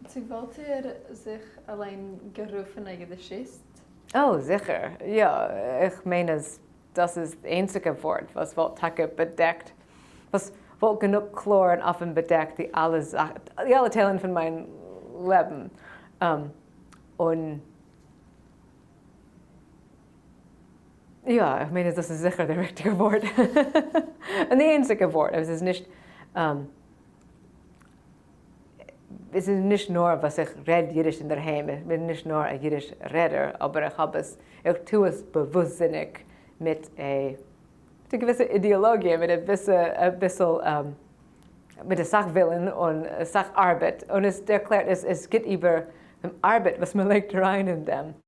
צו וואלט איר זיך אליין גערופן א יידישיסט? אה, זיכער, יא, איך מיין אז דאס איז די איינציגע ווארט וואס וואלט טאקע באדעקט, וואס וואלט גענוג קלאר און אפען באדעקט די אלע די אלע טיילן פון מיין לעבן, און יא, איך מיין אז דאס איז זיכער די ריכטיגע ווארט, און די איינציגע ווארט, עס איז נישט. עס איז נישט נאר וואס איך רעד אידיש אינדערהיים, איך בין נישט נאר א אידיש רעדער, אבער איך האב עס, איך טו עס באוואוסטזיניג מיט א מיט א געוויסע אידעאלאגיע, מיט א ביסל, מיט אסאך ווילן און אסאך ארבעט, און עס ערקלערט, עס גיבט איבער דעם ארבעט וואס מען לייגט אריין אין דעם.